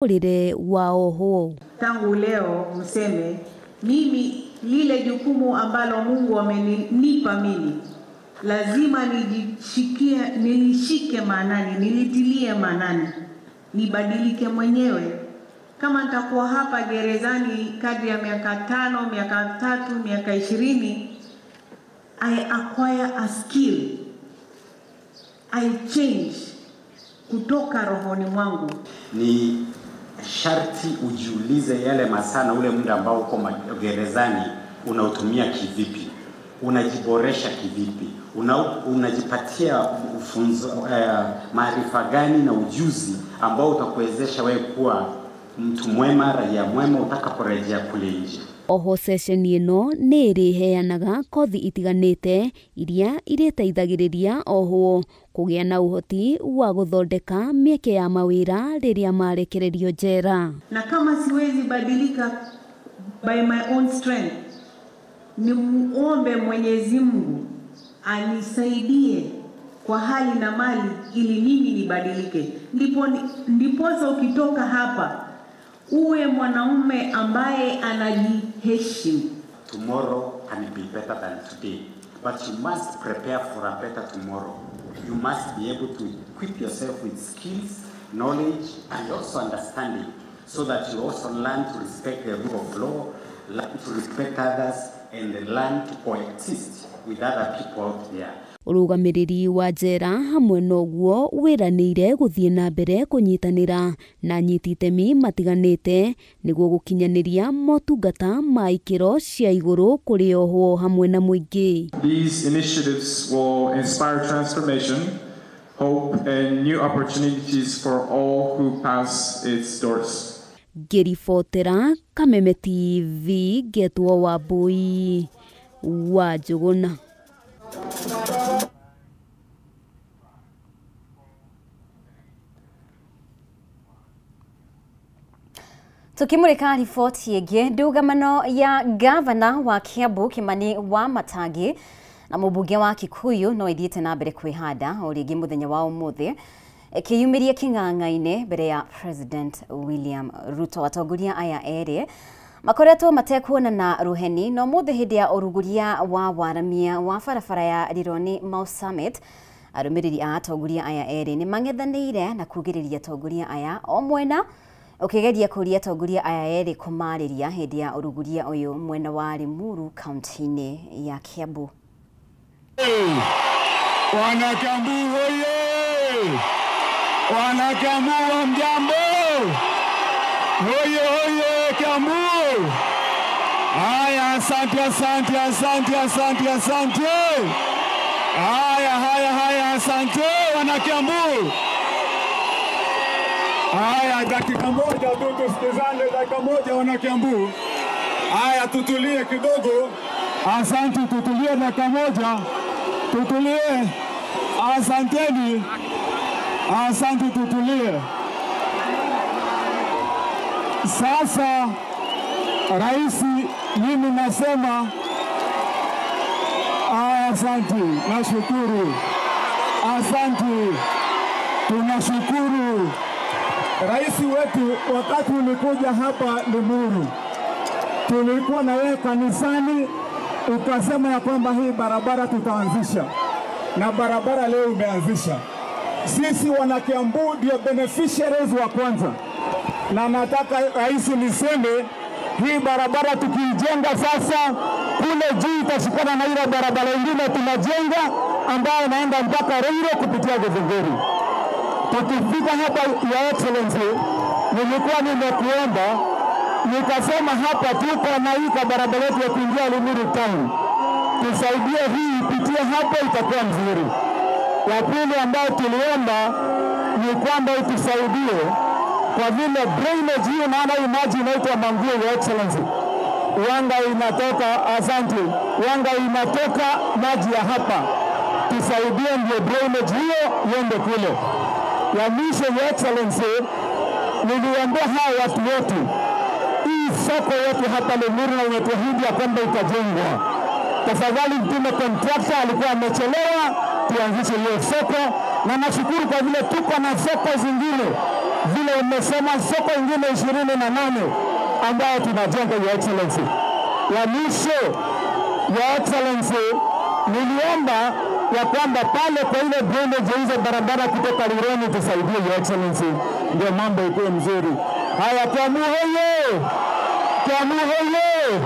Mũtũrĩre wa ohwo. Tangu leo mseme, mimi lile jukumu ambalo Mungu amenipa mimi lazima nilishike maanani, nilitilie maanani, nibadilike mwenyewe. Kama nitakuwa hapa gerezani kadri ya miaka 5, miaka 3, miaka 20, I acquire a skill, I change kutoka rohoni mwangu. Ni sharti ujiulize yale masaa na ule muda ambao uko gerezani unautumia kivipi, unajiboresha kivipi, unajipatia ufunzo, maarifa gani na ujuzi ambao utakuwezesha wewe kuwa mtu mwema, raia mwema utakaporejea kule nje. Oho ceceni ĩno nĩ ĩrĩheanaga kothi itiganĩte iria irĩteithagĩrĩria ohwo kũgĩa na ũhoti wa gũthondeka mĩeke ya mawĩra rĩrĩa marekererio njera. Na kama siwezi badilika by my own strength, nimuombe Mwenyezi Mungu anisaidie kwa hali na mali ili mimi nibadilike. Ndiposa ukitoka hapa uwe mwanaume ambaye anajiheshimu. Tomorrow can be better than today, but you must prepare for a better tomorrow. You must be able to equip yourself with skills, knowledge, and also understanding, so that you also learn to respect the rule of law, learn to respect others, and learn to coexist with other people out there. Ũrũgamĩrĩri wa njera hamwe noguo wĩranĩire gũthiĩ na mbere kũnyitanĩra na anyiti itemi matiganĩte nĩguo gũkinyanĩria motungata ma ikĩro cia igũrũ kũrĩ ohwo hamwe na mũingĩ. These initiatives will inspire transformation, hope and new opportunities for all who pass its doors. Ngĩribotera Kameme TV ngetwo Wambui wa Njũgũna. Tukimulika riboti ĩngĩ, ndũgamano ya gavana wa Kiambu Kimani Wamatangi na mũmbunge wa Kikuyu no ithiĩte na mbere kwĩhanda o rĩngĩ mũthenya wa ũmũthĩ ĩkĩyumĩria kĩng'ang'a-inĩ mbere ya President William Ruto. Atongoria aya erĩ makoretwo matekuonana rũheni no mũthĩ hĩndĩ ya ũrugũria wa waramia wa barabara ya Rironi Mau Summit, arũmĩrĩri a atongoria aya erĩ nĩ mang'ethanĩire na kugĩrĩria atongoria aya o mwena ũkĩgeria kũria atongoria aya erĩ kũmarĩria hĩndĩ ya ũrugũria ũyũ mwena wa Limuru kaunti-inĩ ya Kiambu. Wana Kiambu hoye! Wana Kiambu wa mjambo! Hoye hoye Kiambu! Haya, asante asante asante asante asante. Haya haya haya, asante wana Kiambu. Haya, dakika moja tu tusikizane, dakika moja wana Kiambu. Haya, tutulie kidogo. Asante, tutulie dakika moja. Tutulie. Asanteni. Asante, tutulie. Sasa Rais, mimi nasema asante, nashukuru. Asante, tunashukuru. Rais wetu, wakati ulikuja hapa Limuru, tulikuwa na wewe kanisani, ukasema ya kwamba hii barabara tutaanzisha, na barabara leo umeanzisha. Sisi wana Kiambu ndio beneficiaries wa kwanza, na nataka rais niseme hii barabara tukiijenga sasa, kule juu itashikana na ile barabara ingine tunajenga ambayo inaenda mpaka Ruiru kupitia Githunguri. Tukifika hapa, ya Excellency, nilikuwa nimekuomba nikasema hapa tuko na hii barabara yetu ya kuingia Limuru town, tusaidie hii ipitie hapo, itakuwa mzuri. Ya pili ambayo tuliomba ni kwamba utusaidie kwa vile drainage hii, unaona hii maji inaitwa Manguo, ya Excellency, wanga inatoka, asante, wanga inatoka maji ya hapa, tusaidie ndio drainage hiyo iende kule. Ya mwisho, ya Excellency, niliambia hawa watu wetu, hii soko yetu hapa Limuru na umetuahidi ya kwamba itajengwa. Tafadhali mtume contractor, alikuwa amechelewa, tuanzishe hiyo soko. Na nashukuru kwa vile tuko na soko zingine Vile umesema soko ingine 28 ambayo tunajenga, Your Excellency. Ya mwisho, Your Excellency, niliomba ya kwamba pale kwa ile drainage hizo barabara kutoka Rironi tusaidie, Your Excellency, ndio mambo ikuwe mzuri. Haya, Kiambu hoye! Kiambu hoye!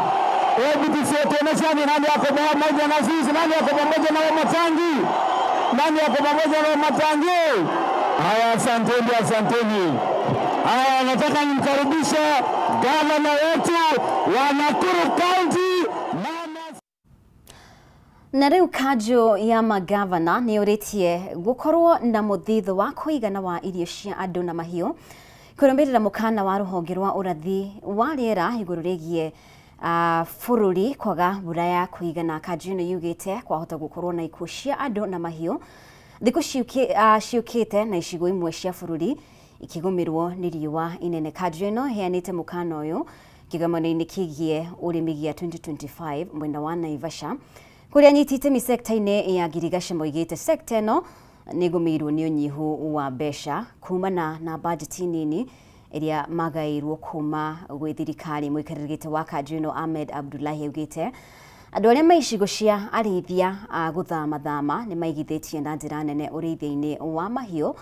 Hebu tusiatuoneshane nani yako pamoja na sisi, nani yako pamoja na Wamatangi, nani yako pamoja na Wamatangi. Haya, asanteni, asanteni. Haya, nataka nimkaribishe gavana wetu wa Nakuru County. Na rĩu kanjũ ya magavana nĩ yũrĩtie gũkorwo na mũthithũ wa kũigana wa irio cia andũ na mahiũ kũrũmĩrĩra mũkana wa rũhonge rwa ũrathi wa rĩera igũrũ rĩgiĩ bũrũri kwaga mbura ya kũigana. Kanjũ ĩno yugĩte kwahota gũkorwo na ikuũ cia andũ na mahiũ thikũ ciũkĩte na icigo imwe cia bũrũri ikĩgũmĩrwo nĩ riũa inene. Kanjũ ĩno ĩheanĩte mũkana ũyũ kĩgomano-inĩ kĩgiĩ ũrĩmi gĩa 2025 mwena wa Naivasha kũrĩa nyiti itemi sekta-inĩ ya ngirigaca moigĩte sekta ĩno nĩ ĩgũmĩirwo nĩ ũnyihu wa mbeca kumana na bajeti nini ĩrĩa magaĩirwo kuma gwĩ thirikari. Mũikarĩri gĩtĩ wa kanjũ ĩno Ahmed Abdullahi augĩte andũ arĩa me icigo cia arĩithia a gũthamathama nĩ maigithĩtie na njĩra nene ũrĩithia-inĩ wa mahiũ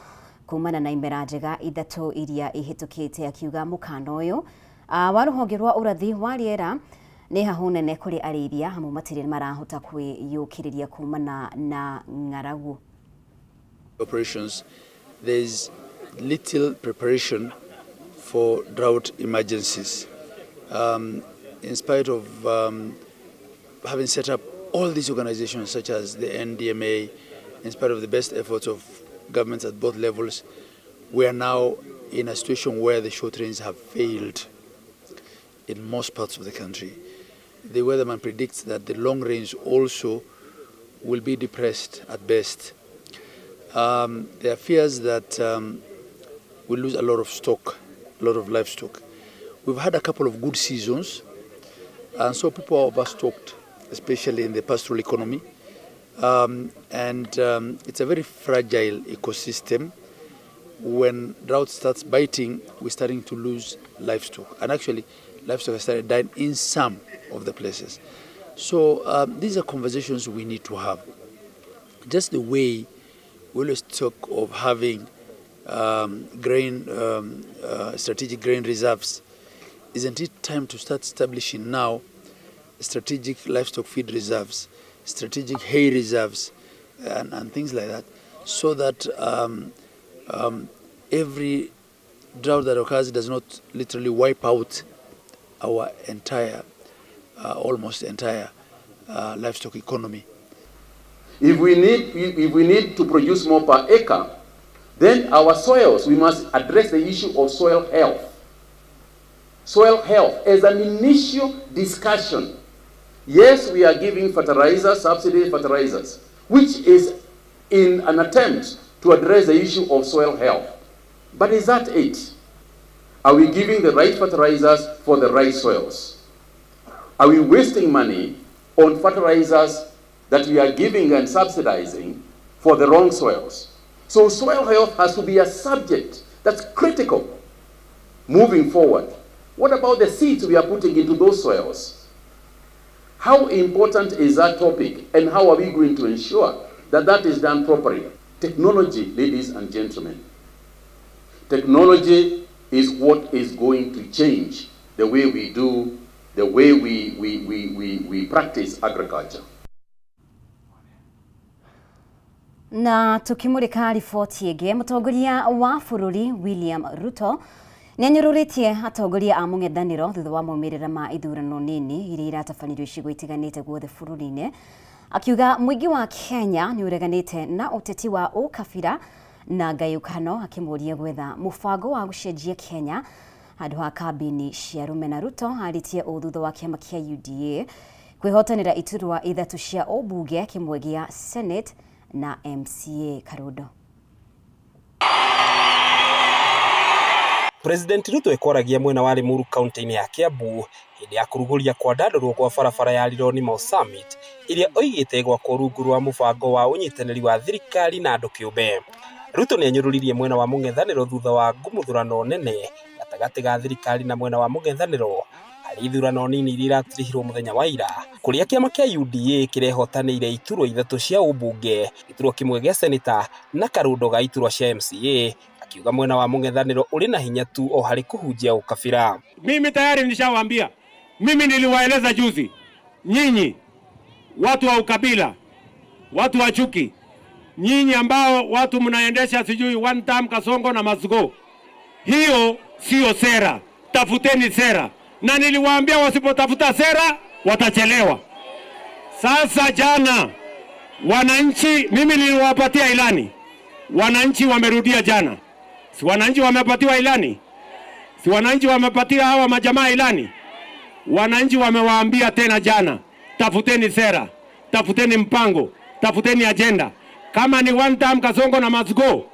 kumana na imera njega ithatũ iria ihĩtũkĩte. Akiuga mũkana ũyũ wa rũhonge rwa ũrathi wa rĩera nĩ hahũ nene kũrĩ arĩithia amu matirĩ marahota kwĩyũkĩrĩria kumana na ng'aragu. Operations, there's little preparation for drought emergencies. In spite of having set up all these organizations such as the NDMA, in spite of the best efforts of governments at both levels, we are now in a situation where the short rains have failed in most parts of the country. The weatherman predicts that the long rains also will be depressed at best. There are fears that we'll lose a lot of stock, a lot of livestock. We've had a couple of good seasons, and so people are overstocked, especially in the pastoral economy. It's a very fragile ecosystem. When drought starts biting, we're starting to lose livestock. And actually, livestock has started dying in some of the places. So these are conversations we need to have. Just the way we always talk of having strategic grain reserves, isn't it time to start establishing now strategic livestock feed reserves, strategic hay reserves, and things like that, so that every drought that occurs does not literally wipe out our entire, almost entire livestock economy. If we need to produce more per acre, then our soils, we must address the issue of soil health. Soil health as an initial discussion. Yes, we are giving fertilizers, subsidy fertilizers, which is in an attempt to address the issue of soil health. But is that it? Are we giving the right fertilizers for the right soils? Are we wasting money on fertilizers that we are giving and subsidizing for the wrong soils? So soil health has to be a subject that's critical moving forward. What about the seeds we are putting into those soils? How important is that topic, and how are we going to ensure that that is done properly? Technology, ladies and gentlemen, technology is what is going to change the way we do, the way we practice agriculture. Na tukimurika riboti ĩngĩ, mũtongoria wa bũrũri William Ruto nĩanyũrũrĩtie atongoria a mũng'ethanĩro thutha wa maumĩrĩra ma ithurano nini iria iratabanĩrio icigo itiganĩte guothe bũrũri-inĩ, akiuga mũingĩ wa Kenya nĩũreganĩte na ũteti wa ũkabira na ngayũkano, akĩmũria gwetha mũbango wa gũcenjia Kenya handũ ha kambĩini cia rũmena. Ruto arĩtie ũũ thutha wa kĩama kĩa UDA kwĩhotanĩra iturwa ithatũ cia ũmbunge, kĩmwe gĩa Senate na MCA Karundo. President Ruto ekwaragia mwena wa Limuru kaunti-inĩ ya Kiambu hĩndĩ ya kũrugũria kwandandũrwo kwa barabara ya Rironi Mau Summit ĩrĩa oigĩte gwakwo rungu rwa mũbango wa ũnyitanĩri wa thirikari na andũ kĩũmbe. Ruto nĩanyũrũririe mwena wa mũng'ethanĩro thutha wa ngumuthurano nene gatagatĩ ga thirikari na mwena wa mũng'ethanĩro harĩ ithurano nini iria iratirihirwo mũthenya wa ira, kũrĩa kĩama kĩa UDA kĩrehotanĩire iturwa ithatũ cia ũmbunge, gĩturwa kĩmwe gĩa seneta na karundo ga iturwa cia MCA, akiuga mwena wa mũng'ethanĩro ũrĩ na hinya tu o harĩ kũhunjia ũkabira. Mimi tayari nishawaambia, mimi niliwaeleza juzi, nyinyi watu wa ukabila, watu wa chuki, nyinyi ambao watu mnaendesha sijui one time Kasongo na Masugo, hiyo sio sera, tafuteni sera. Na niliwaambia wasipotafuta sera watachelewa. Sasa jana wananchi, mimi niliwapatia ilani, wananchi wamerudia jana. Si wananchi wamepatiwa ilani? Si wananchi wamepatia hawa majamaa ilani? Wananchi wamewaambia tena jana, tafuteni sera, tafuteni mpango, tafuteni agenda. Kama ni one time Kasongo na Masugo,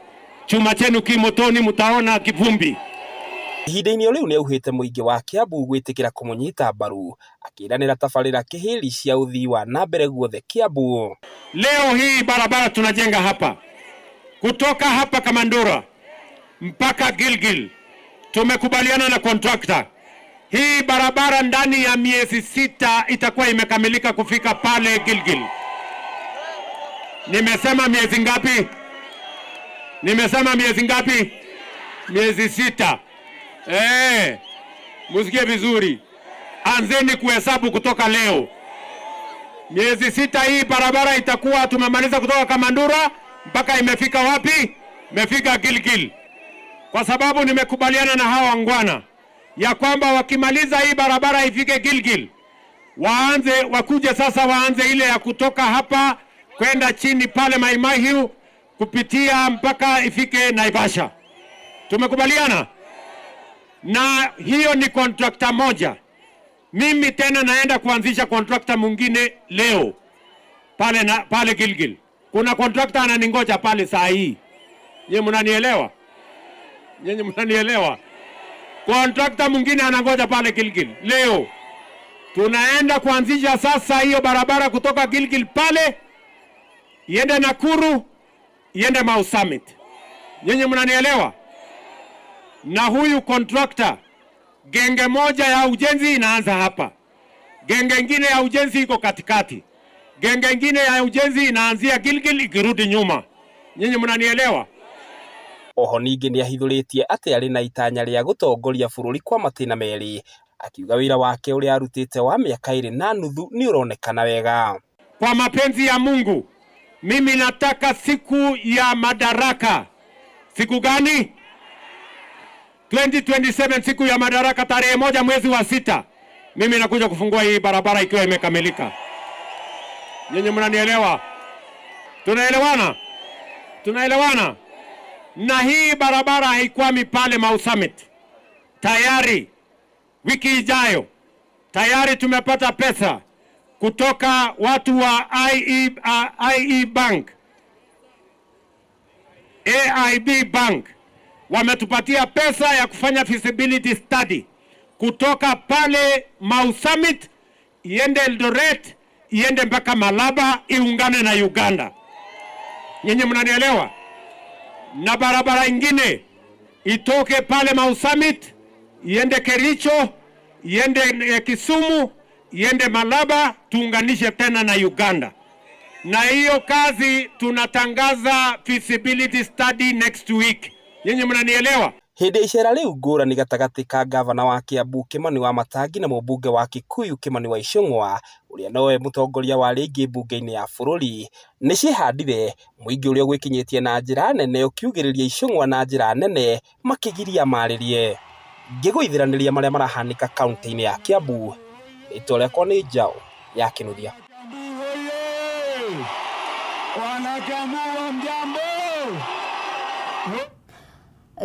chuma chenu kimotoni, mutaona kivumbi. Ihinda-inĩ o rĩu nĩauhĩte mũingĩ wa Kiambu gwĩtĩkĩra kũmũnyita mbaru, akĩranĩra tabarĩra kĩhĩri cia ũthii wa na mbere guothe Kiambu. Leo hii barabara tunajenga hapa kutoka hapa Kamandura mpaka Gilgil, tumekubaliana na contractor. Hii barabara ndani ya miezi 6 itakuwa imekamilika kufika pale Gilgil. Nimesema miezi ngapi? Nimesema miezi ngapi? Miezi 6. Musikie vizuri. Anzeni kuhesabu kutoka leo. Miezi 6 hii barabara itakuwa tumemaliza kutoka Kamandura mpaka imefika wapi? Imefika Gilgil. Kwa sababu nimekubaliana na hawa ngwana ya kwamba wakimaliza hii barabara ifike Gilgil, waanze wakuje sasa waanze ile ya kutoka hapa kwenda chini pale Maimahiu kupitia mpaka ifike Naivasha. Tumekubaliana? Na hiyo ni contractor moja. Mimi tena naenda kuanzisha contractor mwingine leo pale na pale Gilgil. Kuna contractor ananingoja pale saa hii. Nyinyi mnanielewa? Nyinyi mnanielewa? Contractor mwingine anangoja pale Gilgil leo. Tunaenda kuanzisha sasa hiyo barabara kutoka Gilgil pale iende Nakuru, iende Mau Summit. Nyinyi mnanielewa? Na huyu contractor, genge moja ya ujenzi inaanza hapa, genge ingine ya ujenzi iko katikati, genge ingine ya ujenzi inaanzia Gilgil ikirudi nyuma. Nyinyi mnanielewa? Oho ningĩ nĩahithũrĩtie atĩ arĩ na itanya rĩa gũtongoria bũrũri kwa matĩna merĩ, akiuga wĩra wake ũrĩa arutĩte wa mĩaka 2.5 nĩ ũronekana wega. Kwa mapenzi ya Mungu, mimi nataka siku ya madaraka. Siku gani? 2027, siku ya madaraka, tarehe 1 mwezi wa 6. Mimi nakuja kufungua hii barabara ikiwa imekamilika. Nyinyi mnanielewa? Tunaelewana? Tunaelewana? Na hii barabara haikwami pale Mau Summit. Tayari wiki ijayo tayari tumepata pesa kutoka watu wa IE Bank, AIB Bank. Wametupatia pesa ya kufanya feasibility study kutoka pale Mau Summit iende Eldoret, iende mpaka Malaba, iungane na Uganda. Nyinyi mnanielewa? Na barabara ingine itoke pale Mau Summit iende Kericho, iende Kisumu, iende Malaba, tuunganishe tena na Uganda. Na hiyo kazi tunatangaza feasibility study next week. Nyinyi mnanielewa? Hĩndĩ icera rĩu ngũrani gatagatĩ ka gavana wa Kiambu Kimani wa Matangi na mũmbunge wa Kikuyu Kimani wa Ichung'wa ũrĩa nowe mũtongoria wa rĩngĩ mbunge-inĩ ya bũrũri nĩ ciĩhandire mũingĩ ũrĩa ũgwĩkinyĩtie na njĩra nene ũkiugĩrĩria Ichung'wa na njĩra nene makĩgiria marĩrie. Ngĩgũithiranĩria marĩa marahanĩka kaunti-inĩ ya Kiambu, rĩtwa rĩakwa nĩ Njaũ ya Kĩnuthia.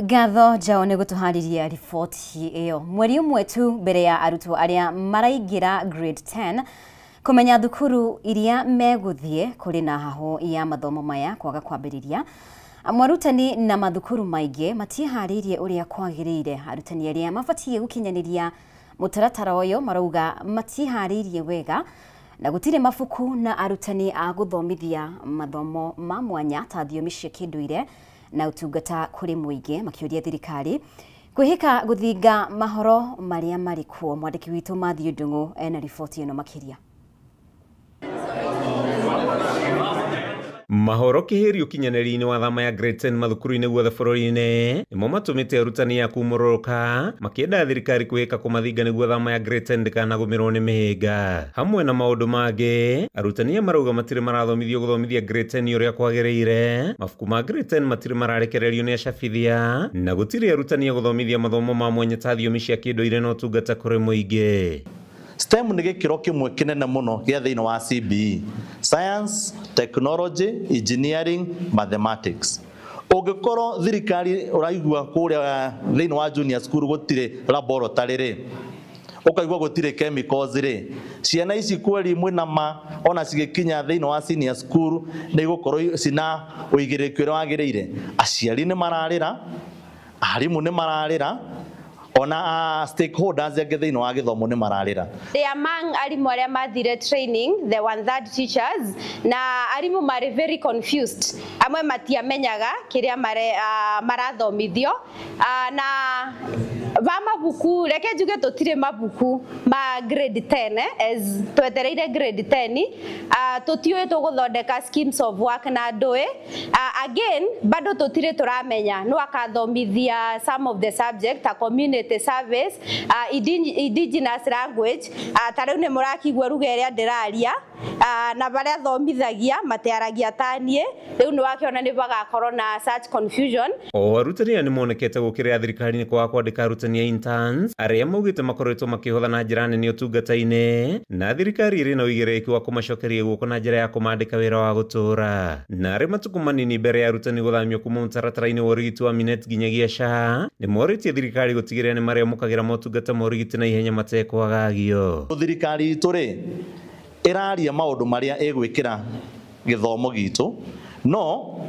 Ngatho Njaũ nĩ gũtũharĩria riboti ĩyo. Mweri ũmwe tu mbere ya arutwo arĩa maraingĩra grade 10 kũmenya thukuru iria megũthiĩ, kũrĩ na hahũ ya mathomo maya kwaga kwambĩrĩria. Mwarutani na mathukuru maingĩ matiharĩirie ũrĩa kwagĩrĩire. Arutani arĩa mabatiĩ gũkinyanĩria mũtaratara ũyũ marauga matiharĩirie wega na gũtirĩ mabuku na arutani a gũthomithia mathomo ma mwanya ta thiomi cia kĩndũire na ũtungata kũrĩ mũingĩ makĩũria thirikari kwĩhĩka gũthinga mahoro marĩa marĩ kuo. Mwandĩki witũ Matthew Ndung'u ena riboti ĩno makĩria. Mahoro kĩhĩri ũkinyanĩri-inĩ wa thama ya grade 10 mathukuru-inĩ guothe bũrũri-inĩ nĩmo matũmĩte arutani a kumũrũrũka makĩenda thirikari kwĩhĩka kũmathinga nĩguo thama ya grade 10 ndĩkanagũmĩrwo nĩ mĩhĩnga. Hamwe na maũndũ mangĩ, arutani aya marauga matirĩ marathomithio gũthomithia grade 10 ũrĩa kwagĩrĩire, mabuku ma grade 10 matirĩ mararekererio nĩ acabithia, na gũtirĩ arutani a gũthomithia mathomo ma mwanya ta thiomi cia kĩndũire na ũtungata kũrĩ mũingĩ. STEM nĩ gĩkĩro kĩmwe kĩnene mũno gĩa thĩinĩ wa CBE: Science, Technology, Engineering, Mathematics. Ũngĩkorwo thirikari ũraigua kũrĩa thĩinĩ wa junior school gũtirĩ laboratory rĩ, ũkaigua gũtirĩ chemicals rĩ, ciana ici kweli mwĩna ma ona cigĩkinya thĩinĩ wa senior school nĩ igũkorwo cina ũigĩrĩrĩki ũrĩa wagĩrĩire. Aciari nĩ mararĩra, arimũ nĩ mararĩra, ona stakeholders angĩ thĩinĩ wa gĩthomo nĩ mararĩra. They among arimũ arĩa mathire training, the 1/3 teachers, na arimũ marĩ very confused. Amwe matiamenyaga kĩrĩa marathomithio, na ba mabuku, reke njuge tũtirĩ mabuku ma grade 10, as twetereire grade 10, tũtiũĩ tũgũthondeka schemes of work na ndũĩ. Again, bado tũtirĩ tũramenya no akathomithia some of the subject ta community service, indigenous language, ta rĩu nĩ mũrakigua ruga ĩrĩa ndĩraria, na barĩa thomithagia matiaragia ta niĩ, rĩu nĩ wakĩona nĩ bagakorwo na such confusion. O arutani aya nĩ monekete gũkĩrĩra thirikari nĩ kwaga kwandĩka arutani a interns arĩa maugĩte makoretwo makĩhotha na njĩra nene ũtungata-inĩ, na thirikari ĩrĩ na ũigĩrĩrĩki wa kũmacokeria guoko na njĩra ya kũmandĩka wĩra wa gũtũũra. Na arĩ matukũ manini mbere ya arutani gũthamio kuma mũtaratara-inĩ wa ũrigiti wa Minet nginyagia SHA, nĩ morĩtie thirikari gũtigĩrĩra nĩ marĩamũkagĩra motungata ma ũrigiti na ihenya matekwagagio. Thirikari itũ rĩ ĩraria maũndũ marĩa ĩgwĩkĩra gĩthomo gitũ, no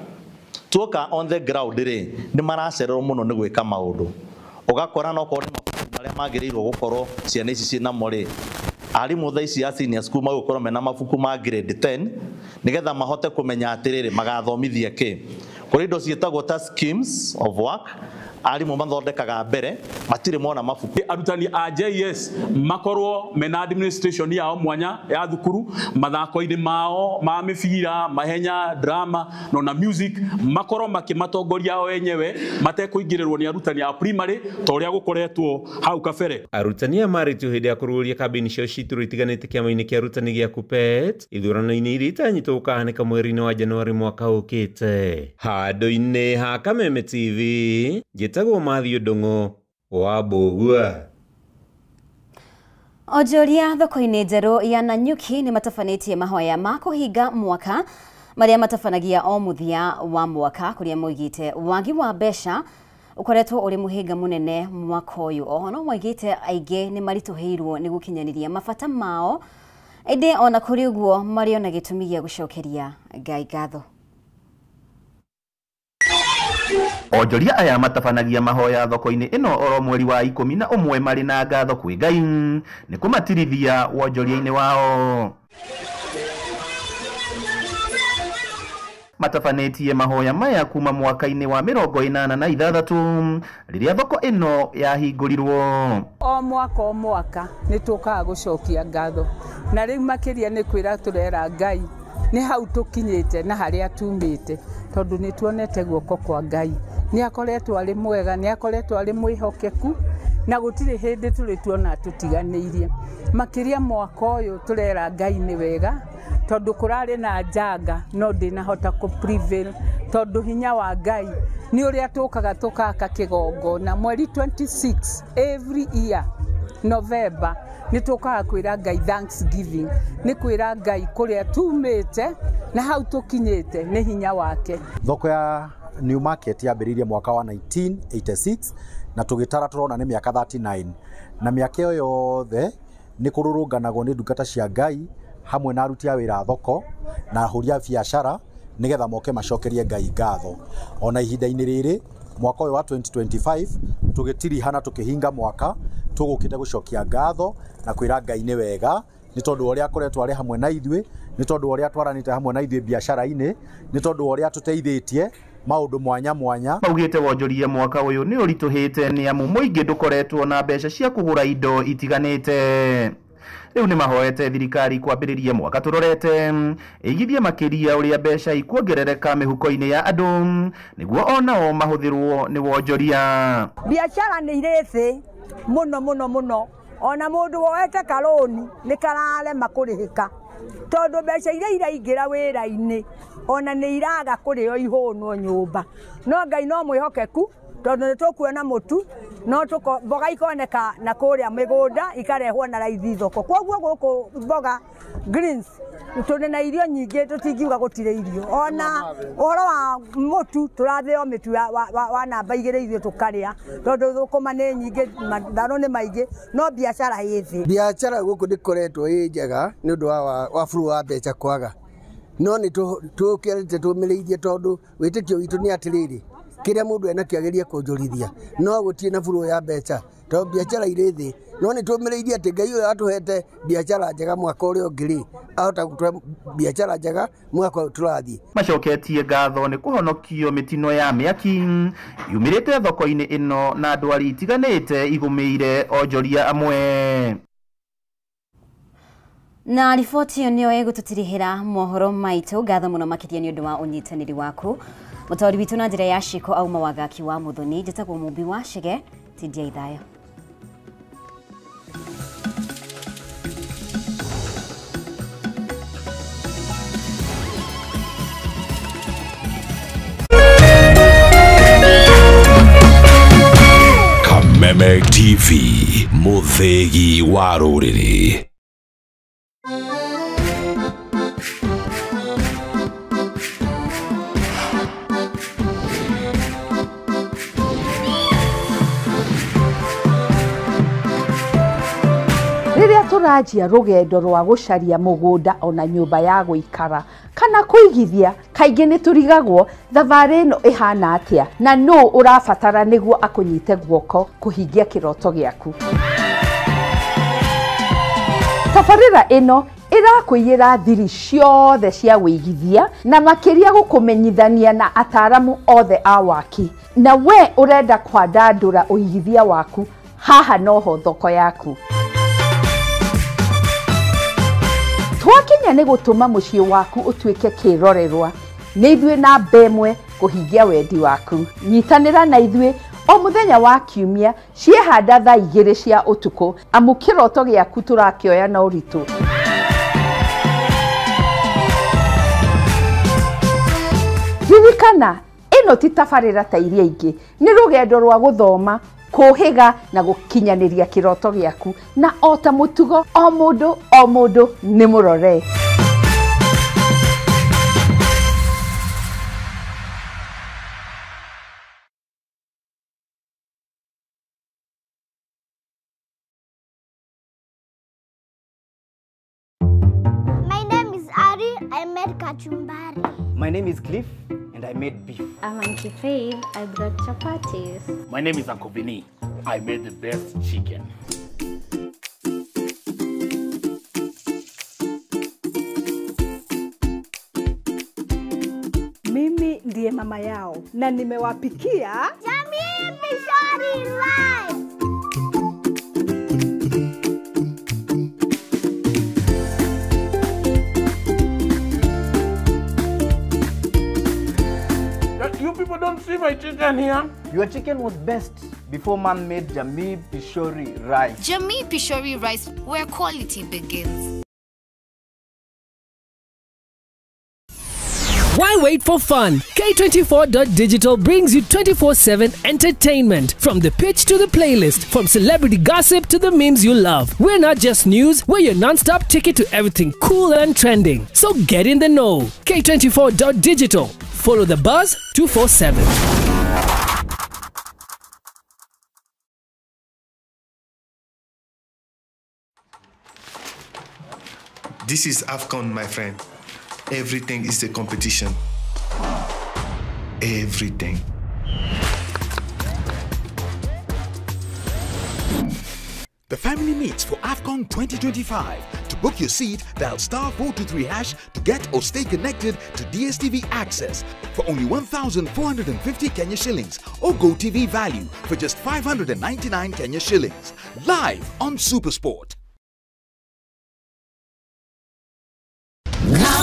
tuoka on the ground rĩ nĩ maracererwo mũno nĩ gwĩka maũndũ. Ũgakora no korwo nĩ mabuku marĩa magĩrĩirwo gũkorwo ciana ici ciĩnamo rĩ, arimũ thaa ici a senior school magũkorwo mena mabuku ma grade 10 nĩgetha mahote kũmenya atĩrĩrĩ magathomithia kĩ. Kũrĩ indo ciĩtagwo ta schemes of work, arimũ mathondekaga mbere matirĩ mona mabuku. Arutani a JS makorwo mena administration yao mwanya ya thukuru, mathako-inĩ mao ma mĩbira, mahenya, drama na music, makorwo makĩmatongoria o enyewe matekũingĩrĩrwo nĩ arutani a primary ta ũrĩa gũkoretwo hau kabere. Arutani aya marĩtio hĩndĩ ya kũrũgũria kambĩini ciao ciitũrũ itiganĩte kĩama-inĩ kĩa arutani gĩa KUPPET ithurano-inĩ iria itanyĩtwo gũkahanĩka mweri-inĩ wa Januari mwaka ũkĩte. Handũ-inĩ ha Kameme TV, njĩtagwo Matthew Ndung'u wa Mbũgua. Onjoria thoko-inĩ njerũ ya Nanyuki nĩ matabanĩtie mahoya ma kũhinga mwaka marĩa matabanagia o mũthia wa mwaka, kũrĩa moigĩte wagi wa mbeca ũkoretwo ũrĩ mũhĩnga mũnene mwaka ũyũ. Oho no moigĩte aingĩ nĩ maritũhĩirwo nĩ gũkinyanĩria mabata mao, ĩndĩ ona kũrĩ ũguo marĩ ona gĩtũmi gĩa gũcokeria Ngai ngatho. Onjoria aya matabanagia mahoya thoko-inĩ ĩno oro mweri wa 11 marĩ na ngatho kwĩ Ngai nĩ kũmatirithia wonjoria-inĩ wao. Matabanĩtie mahoya maya kuma mwaka-inĩ wa 86 rĩrĩa thoko ĩno yahingũrirwo. O mwaka nĩ tũkaga gũcokia ngatho, na rĩu makĩria nĩ kwĩra tũrera Ngai nĩ hau tũkinyĩte na harĩa tumĩte, tondũ nĩ tuonete guoko kwa Ngai. Nĩ akoretwo arĩ mwega, nĩ akoretwo arĩ mwĩhokeku, na gũtirĩ hĩndĩ tũrĩ tuona tũtiganĩirie. Makĩria mwaka ũyũ tũrera Ngai nĩ wega, tondũ kũrarĩ na njanga no ndĩnahota kũ prevail, tondũ hinya wa Ngai nĩ ũrĩa tũkaga tũkaka kĩgongona mweri 26 every year November nĩ tũkaga kwĩra Ngai thanksgiving, nĩ kwĩra Ngai kũrĩa tumĩte na hau tũkinyĩte nĩ hinya wake. Thoko ya New Market yambĩrĩirie mwaka wa 1986 na tũgĩtara tũrona nĩ mĩaka 39, na mĩaka ĩyo yothe nĩ kũrũrũnganagwo nĩ ndungata cia Ngai hamwe na aruti a wĩra a thoko na ahũri a biacara nĩgetha moke macokerie Ngai ngatho. Ona ihinda-inĩ rĩrĩ mwaka ũyũ wa 2025 tũgĩtirihana tũkĩhinga mwaka tũgũkĩte gũcokia ngatho na kwĩra Ngai nĩ wega, nĩ tondũ ũrĩa akoretwo arĩ hamwe na ithuĩ, nĩ tondũ ũrĩa twaranĩte hamwe na ithuĩ biacara-inĩ, nĩ tondũ ũrĩa tũteithĩtie maũndũ mwanya mwanya. Maugĩte wonjoria mwaka ũyũ nĩ ũritũhĩte nĩ amu mũingĩ ndũkoretwo na mbeca cia kũgũra indo itiganĩte. Rĩu nĩ mahoete thirikari kwambĩrĩria mwaka tũrorete ĩigithie makĩria ũrĩa mbeca ikuongerereka mĩhuko-inĩ ya andũ nĩguo onao mahũthĩrwo nĩ wonjoria. Biacara nĩ irĩ thĩ mũno mũno mũno, ona mũndũ woete karũni nĩ kararema kũrĩhĩka tondũ mbeca iria iraingĩra wĩra-inĩ ona nĩ iraga kũrĩo ihũnwo nyũmba. No Ngai no mwĩhokeku tondũ nĩ tũkuona mũtu no mboga ikoneka na kũrĩa mĩgũnda ikarehwo na raithi thoko. Kwoguo gũkũ mboga greens tũrĩ na irio nyingĩ, tũtingiuga gũtirĩ irio. Ona ũhoro wa mũtu tũrathĩo mĩtu wa namba 2 ithuĩ tũkarĩa tondũ thũkũma nĩ nyingĩ, matharũ nĩ maingĩ, no biacara ĩ thĩ. Biacara gũkũ ndĩkoretwo ĩ njega nĩ ũndũ wa flow wa mbeca kwaga, no nĩ tũkĩrĩte tũmĩrĩirie tondũ wĩtĩkio witũ nĩ atĩrĩrĩ, kĩrĩa mũndũ enakĩo agerie kũnjũrithia, no gũtirĩ na flow ya mbeca tondũ biacara irĩ thĩ. No nĩ tũmĩrĩirie atĩ Ngai ũyũ atũhete biacara njega mwaka ũrĩa ũngĩ rĩ, ahota gũtũhe biacara njega mwaka ũyũ tũrathiĩ. Macoketie ngatho nĩ kũhonokio mĩtino ya mĩaki yumĩrĩte thoko-inĩ ĩno na ndwari itiganĩte igũmĩire onjoria amwe. Na riboti ĩyo nĩyo ĩgũtũtirihĩra mohoro maitũ. Ngatho mũno makĩria nĩ ũndũ wa ũnyitanĩri waku. Mũtaũri witũ na njĩra ya ciko auma Wangaki wa Mũthoni. Njĩtagwo Mũmbi wa Chege, tindia ithayo. Kameme TV, mũthĩgi wa rũrĩrĩ. Rĩrĩa tũranjia rũgendo rwa gũcaria mũgũnda ona nyũmba ya gũikara kana kũigithia, kaingĩ nĩ tũrigagwo thabarĩ ĩno ĩhana atĩa na nũ ũrabatara nĩguo akũnyite guoko kũhingia kĩroto gĩaku. Tabarĩra ĩno ĩrakũiyĩra thiri ciothe cia wĩigithia na makĩria gũkũmenyithania na ataramu othe a waki. Na we ũrenda kwandandũra ũigithia waku, haha noho thoko yaku. Twakinya nĩ gũtũma mũciĩ waku ũtuĩke kĩrorerwa, nĩ ithuĩ namba ĩmwe kũhingia wendi waku. Nyitanĩra na ithuĩ o mũthenya wa kiumia ciehanda thaa 2 cia ũtukũ, amu kĩroto gĩaku tũrakĩoya na ũritũ. Ririkana, ĩno ti tabarĩra ta iria ingĩ, nĩ rũgendo rwa gũthoma, kũhĩga na gũkinyanĩria kĩroto gĩaku, na o ta mũtugo o mũndũ nĩ mũrore. My name is Ari. I made kachumbari. My name is Cliff and I made beef. I'm Auntie Faith. I brought chapatis. My name is Uncle Vinny. I made the best chicken. Mimi ndiye mama yao na nimewapikia Jamii Pishori Rice. You people don't see my chicken here. Your chicken was best before man made Jamii Pishori Rice. Jamii Pishori Rice, where quality begins. Why wait for fun? K24.digital brings you 24/7 entertainment. From the pitch to the playlist, from celebrity gossip to the memes you love. We're not just news, we're your non-stop ticket to everything cool and trending. So get in the know. K24.digital. Follow the buzz 247. This is AFCON, my friend. Everything is a competition. Everything. The family meets for AFCON 2025 to book your seat, dial star 423 hash to get or stay connected to DSTV Access for only 1,450 Kenya shillings or GoTV Value for just 599 Kenya shillings. Live on Supersport.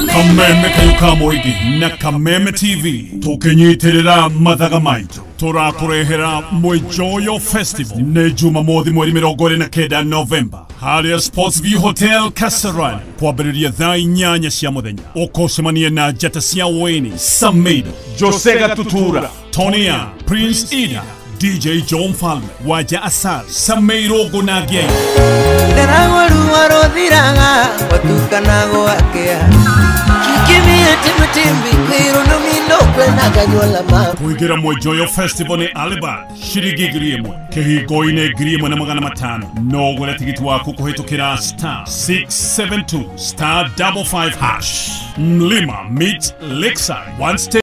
Kameme kayo ka mũingĩ na Kameme TV tũkĩnyitĩrĩra mathaga maitũ tũrakũrehera Mwijoyo Festival nĩ Jumamothi mweri 29 Novemba harĩa Sports View Hotel Kasarani kwambĩrĩria thaa 8 cia mũthenya. Ũkũcemania na njata cia Wayne Samido, Jose Gatutura, Tonya, Prince Ida, DJ John Falme, Waja Asal, Sameiro Gonagei. Kuingira Mwijoyo Festival ni Alibad shiringi 1,000 kihingo-inĩ 1,500. No ũgũre tigiti waku kũhĩtũkĩra star 672 star 55 hash. Mlima meets Lakeside one stage.